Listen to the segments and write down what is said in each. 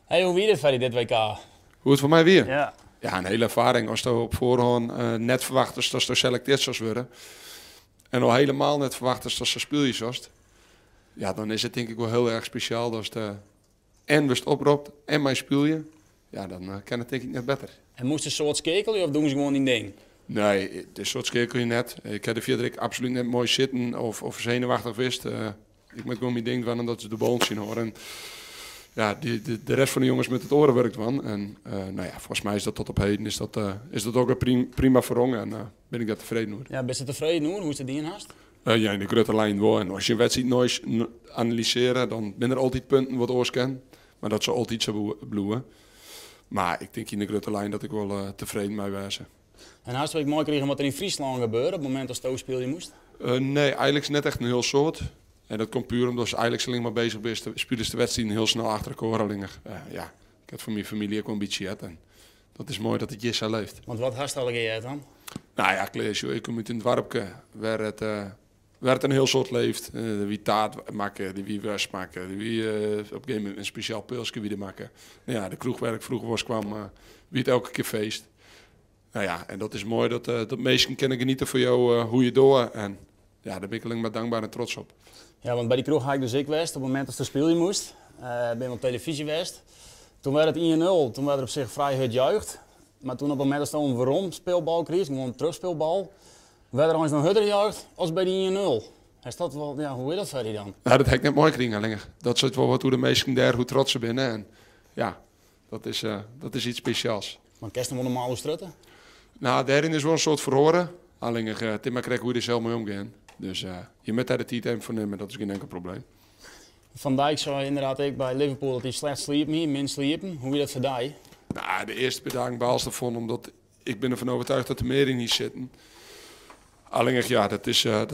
Hey, hoe wie dit foar dy, dit WK? Hoe it foar my wie? Ja. Ja, in hiele erfaring. Ast op foarhân net ferwachtest datsto selektearre soest wurde. En al hielendal net ferwachtest datsto spylje soest. Ja, dan is it tink ik wol hiel erch spesjaal datst en wurdst opropt en mei spylje. Ja, dan kin it tink ik net better. En moast in soad skeakelje of diest gewoan dyn ding? Nee, de soad skeakelje net. Ik ha der fierder ek absolút net moai sitten of senuwachtich west. Ik moat gewoan myn ding dwaan en dat is de bal tsjin hâlde. En ja, de rest fan de jonges moat it oare wurk dwaan. En no ja, folgens my is dat tot op heden is dat ek prima ferrûn en bin ik dêr tefreden oer. Ja, bist tefreden oer hoe'tst it dien hast? Ja, yn de grutte linen wol. En ast in wedstriid noait analysearje, dan binne der altyd punten wat oars kin. Mar dat sil altyd sa bliuwe. Mar ik tink yn de grutte linen dat ik wol tefreden mei wêze. En hast ek meikrigen wat der yn Fryslân gebeurde op it momint datsto spylje moast? Nee, eigentlik net echt in hiel soad. En dat komt puer omdatst eigentlik allinnich mar beuzich bist. Spylest de wedstriden hiel snel achter elkoar allinnich. Ja, ik ha foar myn famylje ek wol in bytsje heard. En dat is moai dat it hjir sa libbet. Want wat hast allegear heard dan? No ja, Klees, ik kom út in doarpke wêr't it in hiel soad libbet. Wie taart makke, dy wie woarst makke, dy wie op in gegeven momint in spesjaal pilske wie der makke. No ja, de kroech wêr't ik froeger wolris kaam, wie it elke kear feest. No ja, en dat is moai dat minsken kinne genietsje fan jo, hoe't je dogge. En ja, dêr bin ik allinnich mar tankber en trotsk op. Ja, want by dy kroech ha ik dus ek west op it momint datst spylje moast. Bin op telefyzje west. Doe waard it 1-0, doe waard der op sich frij hurd juicht. Mar doe op it momint datst in weromspylbal krigest, gewoan in terugspylbal, waard der eins noch hurder juicht as by dy 1-0. Is dat wol, ja, hoe is dat foar dy dan? No, dat ha ik net meikrigen allinnich. Dat sit wol wat oer de minsken dêr, hoe trotsk se binne. En ja, dat is yts spesjaals. Mar kinst noch wol normaal prutte? No, dêryn is wol in soad feroare. Allinnich, it mar krekt hoe't je der sels mei omgean. Dus je moatte dêr de tiid even foar nimme, dat is gjin inkel probleem. Van Dijk sei ynderdaad ek by Liverpool dat hy slecht sliepen hie, min sliepen. Hoe wie dat foar dy? No, de earste pear dagen baalst derfan, omdat ik bin derfan oertsjûge dat der mear yn hie sitten. Allinnich, ja, dat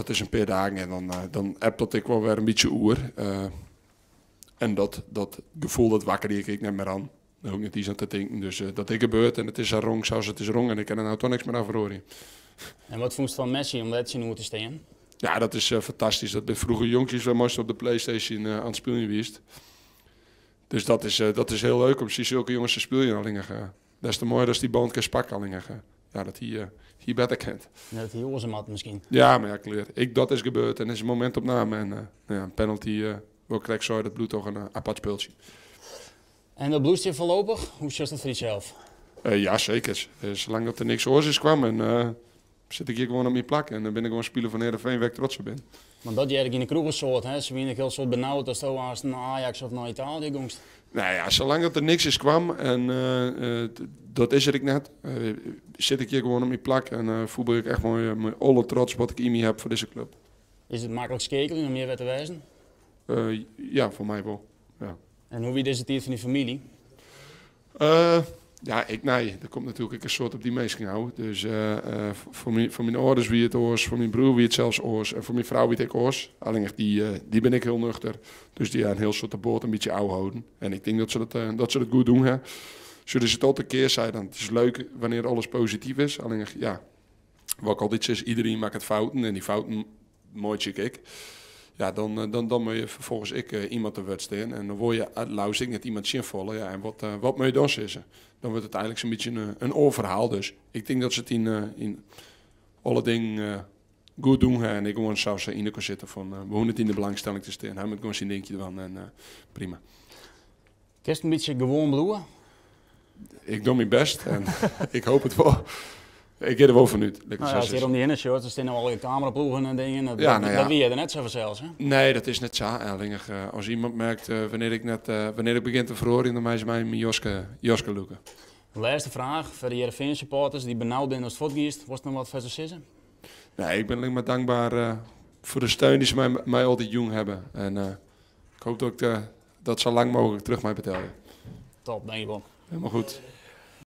is in pear dagen en dan ebt dat ek wol wer in bytsje oer. En dat gefoel dat wakkerje ik ek net mear oan. Dêr hoech ik net iens oan te tinken. Dus dat is gebeurd en it is sa rûn sa it is rûn en ik kin der no dochs niks mear oan feroarje. En wat fûnst fan Messi om dêr tsjinoer te stean? Ja, dat is fantastysk. Dat binne froeger jonkjes wêrmei'tst op de PlayStation oan it spyljen wiest. Dus dat is hiel leuk om sulke jonges te spyljen. Allinnich, des te moaier datst dy bân kinst pakke. Allinnich, ja, dat hie better kind. Ja, dat hie oars moatten miskien. Ja, mar ja, klear. Dat is gebeurd en is in momintopname. En ja, in penalty, wat ik krekt sei, dat bliuwt dochs in apart spultsje. En dat bliuwst hjir foarlopich? Hoe sjochst dat foar dysels? Ja, seker. Salang't dat der niks oars is kaam en sit ik hjir gewoan op myn plak. En dan bin ik gewoan spiler fan Hearrenfean wêr't ik trotsk op bin. Want dat hearde ik yn de kroech in soad. Hè? Se wiene ek hiel soad benaud datsto aanst nei Ajax of nei Italië giest. No ja, salang't dat der niks is kaam en dat is der ek net, sit ik hjir gewoan op myn plak en fuotbalje ik echt mei alle trots wat ik yn my ha foar dizze klup. Is it maklik skeakeljen om hjir wer te wêzen? Ja, foar my wol. Ja. En hoe wie dizze tiid fan dyn famylje? Ja, ik, nee, der komt natuerlik ek in soad op dy minsken ôf. Dus foar myn âlders wie it oars, foar myn broer wie it sels oars en foar myn frou wie it ek oars. Allinnich dy binne ek hiel nuchter. Dus dy ha in hiel soad de boat in bytsje ôfholden. En ik tink dat se dat goed dien ha. Solle se it altyd kear sei, dan it is leuk wannear't alles posityf is. Allinnich, ja, wat ik altyd sis, iderien makket fouten en dy fouten meitsje ik ek. Ja, dan moatte je ferfolgens ek iemand te wurd stean. En dan wolle je it leafst ek net iemand tsjinfalle. Ja, en wat moatte je dan sizze? Dan wurdt it eigentlik sa'n bytsje in oar ferhaal. Dus ik tink dat se it yn alle dingen goed dien ha. En ik gewoan sa yn elkoar sitte fan, we hoege net yn de belangstelling te stean. Hy moat gewoan syn dinkje dwaan en prima. Kinst in bytsje gewoan bliuwe? Ik doch myn bêst en ik hoopje it wol. Ik gean der wol fanút. No ja, ast hjir om dy hinne sjochst, der steane allegear kameraploegen en dingen. Dat, Ja, no ja. dat wie der net sa fansels, hè? Nee, dat is net sa. Allinnich, as iemand merkt wannear't ik begjin te feroarjen, dan meie se my yn myn joske lûke. De lêste fraach foar de Hearrenfean supporters dy't benaud binne ast fuortgiest. Wolst noch wat foar se sizze? Nee, ik bin allinnich mar tankber foar de steun dy't se my altyd jûn hawwe. En ik hoopje dat ik dat sa lang mooglik terug mei betelje. Top, dankjewol. Hielendal goed.